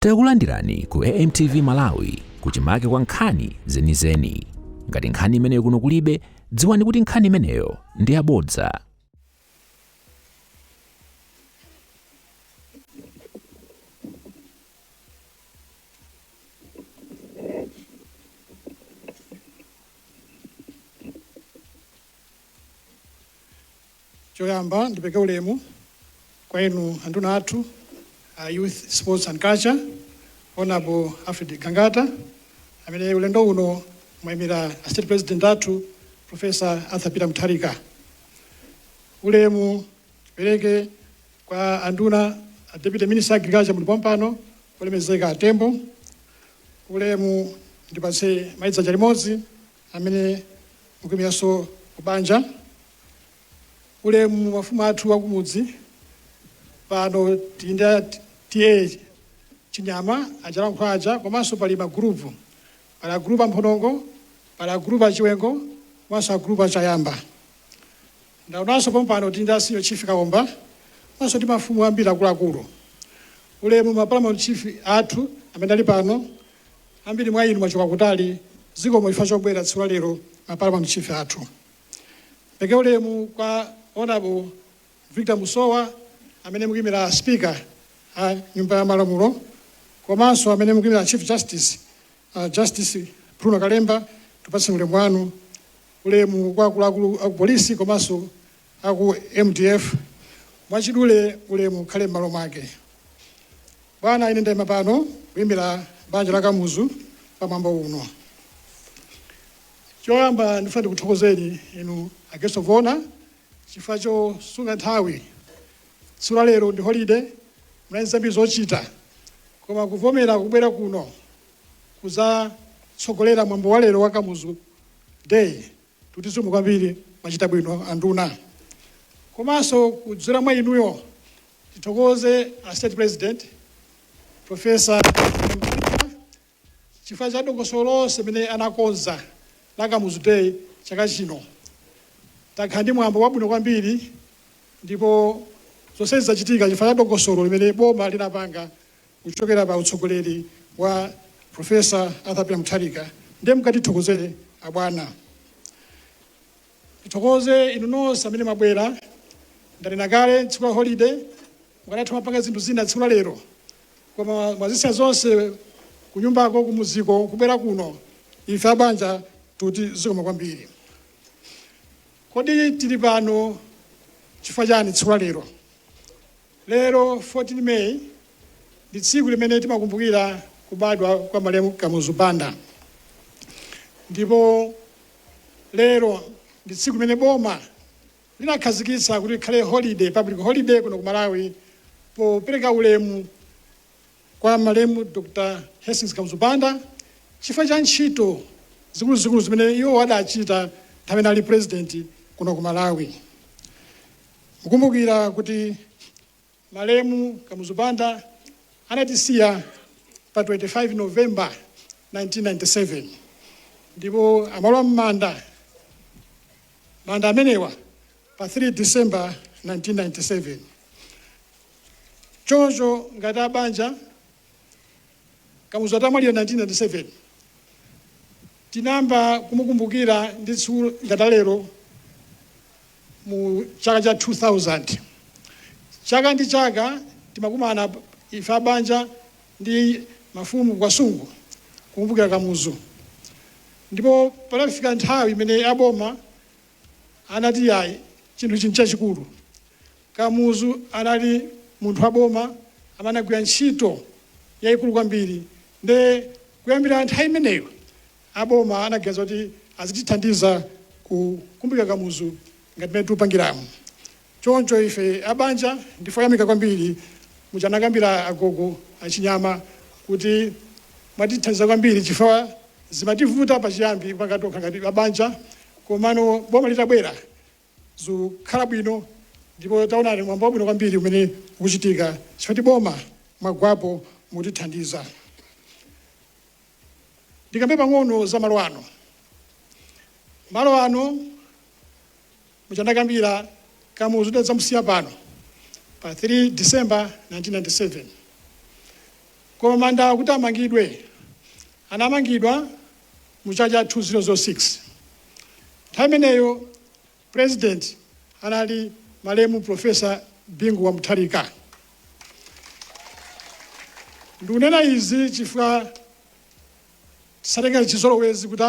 Takulandirani ku AMTV Malawi, kuchimake kwa nkhani zenizeni. Ngati nkhani imeneyo kuno kulibe, dziwani kuti nkhani imeneyo ndi yabodza. Choyamba ndipereke ulemu kwa inu anduna athu a Youth, Sports and Culture, Honorable Alfred Gangata, amene ulendo uno mwayimira a State President athu, Professor Arthur Peter Mutharika. Ulemu tipereke kwa anduna a Deputy Minister Agriculture, muli pompano, olemekezeka a Tembo. Ulemu ndipatse mayi Dzanja Limodzi amene mukuyimiranso kubanja. Ulemu mafumu athu akumudzi pano, tili ndi TA Chinyama ajalankhula aja, komanso pali magrupu, pali agrupu amphonongo, pali agrupu achiwengo, komanso agrupu achayamba. Ndaonanso pompano tili ndi a Senior Chief Kaomba, komanso ndi mafumu ambiri akuluakulu. Ulemu ma paramount chief athu amene ali pano. Ambiri mwa inu mwachoka kutali, zikomo chifukwa chobwera tsiku la lero, ma paramount chief athu. Pereke ulemu kwa Honorable Victor Musowa amene mukuyimira Speaker a Nyumba ya Malamulo, komanso amene mukuyimira Chief Justice, Justice Bruno Kalemba, tupatse ulemu wanu. Ulemu kwa akuluakulu aku polisi komanso aku MDF. Mwachidule, ulemu ukhale m'malo mwake. Bwana, ine ndayima pano kuyimira banja la Kamuzu pamwambo uno. Choyamba ndifuna ndikuthokozeni inu a guest of honor chifukwa chosunga nthawi. Tsiku la lero ndi holiday, munali zambiri zochita, koma kuvomera kubwera kuno kudzatsogolera mwambo wa lero wa Kamuzu Day, tuti zikomo kwambiri, mwachita bwino anduna. Komanso kudzera mwa inuyo tithokoze a State President, Professor, chifukwa cha dongosolo lonse limene anakonza la Kamuzu Day chaka chino. Takhala ndi mwambo wabwino kwambiri, ndipo zonsezi zachitika chifukwa cha dongosolo limene boma linapanga kuchokera pa utsogoleri wa Professor Arthur Peter Mutharika. Ndiye mukatithokozere abwana. Tithokoze inu nonse amene mwabwera. Ndanena kale, tsiku la holiday, mukanatha mapanga zinthu zina tsiku la lero, koma mwazisiya zonse kunyumbako, kumuziko, kubwera kuno. Ife abanja tuti zikomo kwambiri. Kodi tili pano chifukwa chani tsiku la lero? Lero 14 May ndi tsiku limene timakumbukira kubadwa kwa malemu Kamuzu Banda, ndipo lero ndi tsiku limene boma linakhazikitsa kuti likhale holiday, public holiday kuno ku Malawi, popereka ulemu kwa malemu Dr Hastings Kamuzu Banda chifukwa cha ntchito zikuluzikulu zimene iwo adachita nthawi imene ali president kuno ku Malawi. Mukumbukira kuti malemu Kamuzu Banda anatisiya pa 25 November 1997, ndipo amalowa m'manda, manda amenewa, pa 3 December 1997. Choncho ngati abanja, Kamuzu atamwalira 1997, tinayamba kumukumbukira ndi tsiku ngati lero mu chaka cha 2000. Chaka ndi chaka timakumana ife abanja ndi mafumu Kasungu kukumbukira Kamuzu, ndipo panafika nthawi imene aboma anati, "Yayi, chinthu ichi nchachikulu. Kamuzu anali munthu waboma amene anagwira ntchito yayikulu kwambiri." Nde kuyambira nthawi imeneyo aboma anaganiza kuti azitithandiza kukumbukira Kamuzu ngati mmene tikupangiramo. Choncho ife abanja ndife oyamika kwambiri, muchanakambira agogo achinyama kuti mwatithandiza kwambiri, chifukwa zimativuta pachiyambi kupanga tokha ngati abanja, komano boma litabwera zikukhala bwino, ndipo taonani mwambo wabwino kwambiri umene ukuchitika chifukwa ti boma mwagwapo mutithandiza. Ndikambe pang'ono za malo ano. Malo ano, muchandakambira, Kamuzu tidadzamusiya pano pa 3 December 1997. Koma manda kuti amangidwe, anamangidwa mu chaka cha 2006. Nthawi imeneyo president anali malemu Professor Bingu wa Mutharika. Ndikunena izi chifukwa tisatengere chizolowezi kuti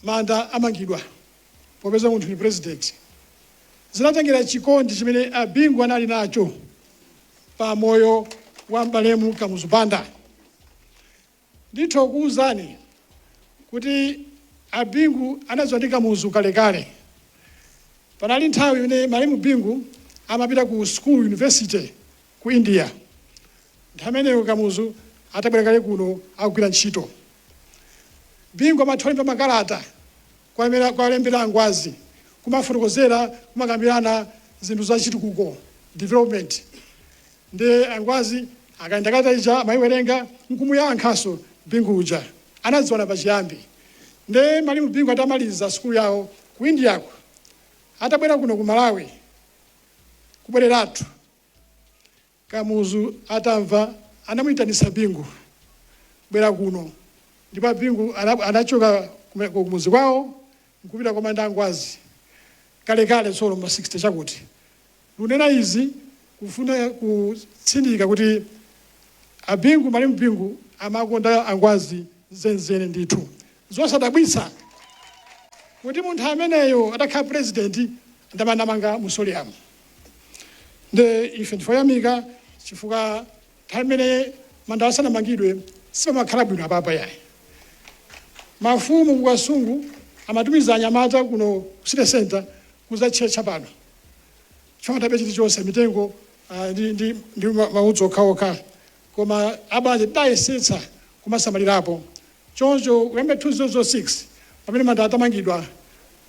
manda amangidwa popeza munthu ni president. Zinatengera chikondi chimene Abingu anali nacho pa moyo wa malemu Kamuzu Banda. Ndithu kuwuzani kuti Abingu anadziwa ndi Kamuzu kalekale. Panali nthawi imene malemu Bingu amapita ku school university ku India. Nthawi imeneyo Kamuzu atabwera kale kuno akugwira ntchito. Bingu amatha makalata kwalembera Angwazi, kumafotokozera, kumakambirana zinthu za chitukuko, development. Ndi Angwazi akaenda kalata ija amayiwerenga nkumuyankhanso Bingu uja. Anadziwana pachiyambi. Ndi malemu Bingu atamaliza sukulu yawo ku Indiako, atabwera kuno ku Malawi kubwereratu, Kamuzu atamva anamuyitanisa Bingu, "Bwera kuno." Ndipo Bingu anachoka kumuzi kwawo nkupita kwa manda Angwazi kalekale tsono ma 60 chakuti. Lunena izi kufuna kutsindika kuti Abingu, malemu Bingu, amakonda Angwazi zenizeni ndithu. Zosadabwitsa kuti munthu ameneyo atakhala president ndamanamanga mausoleum. Nde ife ndifoyamika chifukwa nthawi imene manda asanamangidwe sipamakhala bwino apapa yayi. Mafumu ku Kasungu amatumiza anyamata kuno ku city center kuzatchetcha pano chifukwa tabe chilichonse, mitengo ndi maudzu okhaokha. Koma abanja tidayesetsa kumasamalirapo. Choncho kuyamba 2006 pamene manda atamangidwa,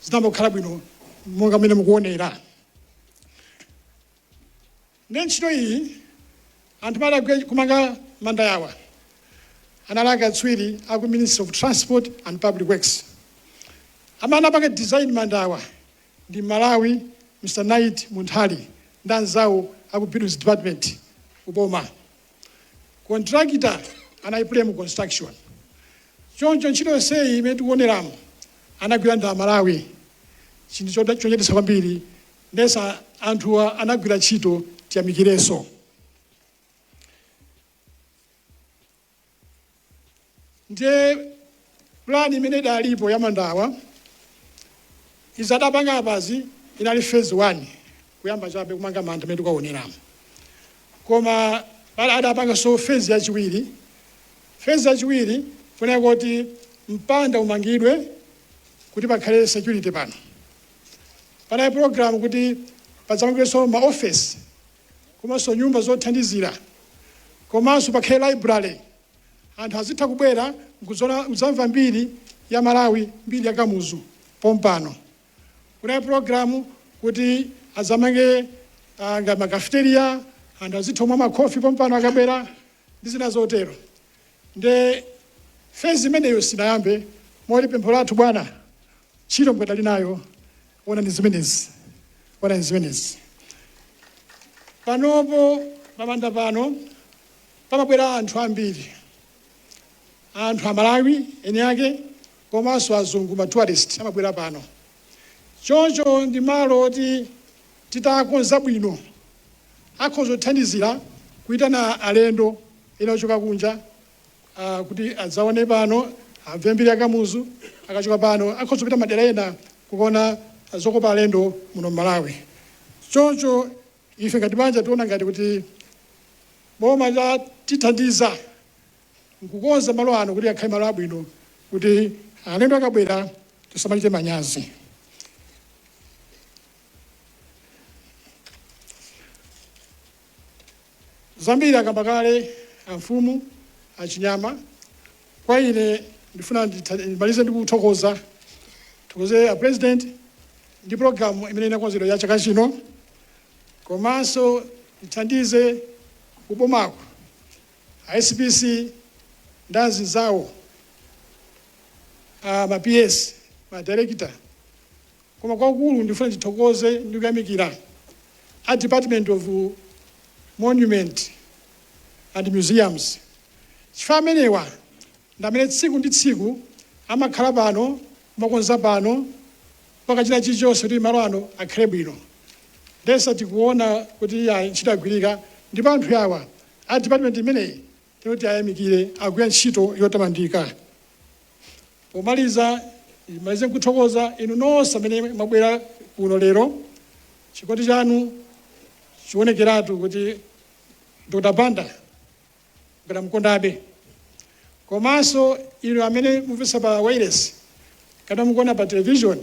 zinambokhala bwino monga mmene mukuonera. Ndi ntchito iyi anthu amene kumanga manda yawa anali akatswiri aku Ministry of Transport and Public Works. Amene anapanga design mandawa ndi Malawi Mr Knight Munthali ndi anzawo aku Buildings Department kuboma. Contractor anali Prem Construction. Choncho ntchito yonseyi imene tikuoneramo anagwira ndi Amalawi, chinthu chonyaditsa kwambiri. Ndesa anthuwa anagwira ntchito, tiyamikirenso. Ndiye plan imene idalipo ya mandawa izadapanga apazi inali phase 1, kuyamba chabe kumanga manda amene tikuwaoneramo. Koma pali adapanganso phase yachiwiri. Phase yachiwiri kunena kuti mpanda umangidwe kuti pakhale security pano. Panali program kuti padzamangidwenso ma office komanso nyumba zothandizira, komanso pakhale library, anthu azitha kubwera kudzamva mbiri ya Malawi, mbiri ya Kamuzu pompano. Kunali program kuti adzamange nga ma cafeteria, anthu azitha kumwa makhofi pompano akabwera ndi zina zotero. Nde phase imeneyo sinayambe. Moti pempho lathu, bwana, ntchito mukadali nayo. Onani zimenezi, onani zimenezi. Panopo pamanda pano pamabwera anthu ambiri, anthu Amalawi eni ake komanso azungu, ma tourist amabwera pano. Choncho ndi malo oti titakonza bwino akhoza kuthandizira kuyitana alendo ena ochoka kunja kuti adzaone pano, amve mbiri ya Kamuzu. Akachoka pano akhoza kupita madera ena kukaona zokopa alendo muno Malawi. Choncho ife ngati banja tiona ngati kuti boma tithandiza nkukonza malo ano kuti akhale malo abwino, kuti alendo akabwera tisamachite manyazi. Zambiri akamba kale amfumu achinyama. Kwa ine ndifuna ndimalize ndi kuthokoza, thokoze a president ndi program imene inakonzedwa ya chaka chino, komanso ithandize kubomako a SPC ndi anzawo, a ma PS, ma director. Koma kwakulu ndifuna ndithokoze ndi kuyamikira a Department of Monument. and Museums, chifukwa amenewa ndi amene tsiku ndi tsiku amakhala pano, kumakonza pano, pakachita chilichonse kuti malo ano akhale bwino. Ndesa tikuona kuti ya ntchito yagwirika, ndipo anthu awa a department imeneyi tinoti ayamikire, agwira ntchito yotamandika. Pomaliza, malize nkuthokoza inu nonse amene mwabwera kuno lero. Chikondi chanu chionekeratu kuti Dr. Banda mukadamukondabe. Komanso inu amene mumvetsa pa wireless kapena mukuona pa television,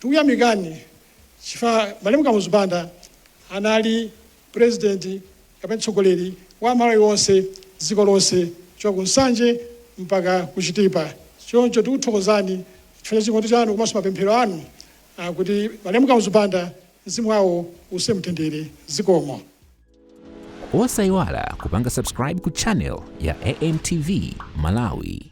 tikuyamikani chifukwa malemu Kamuzu Banda anali president kapena mtsogoleri wa Malawi wonse, dziko lonse, kuchoka ku Nsanje mpaka ku Chitipa. Choncho tikuthokozani chifukwa cha chikondi chanu komanso mapemphero anu kuti malemu Kamuzu Banda mzimu wawo uuse mtendere. Zikomo. Osayiwala kupanga subscribe ku channel ya AMTV Malawi.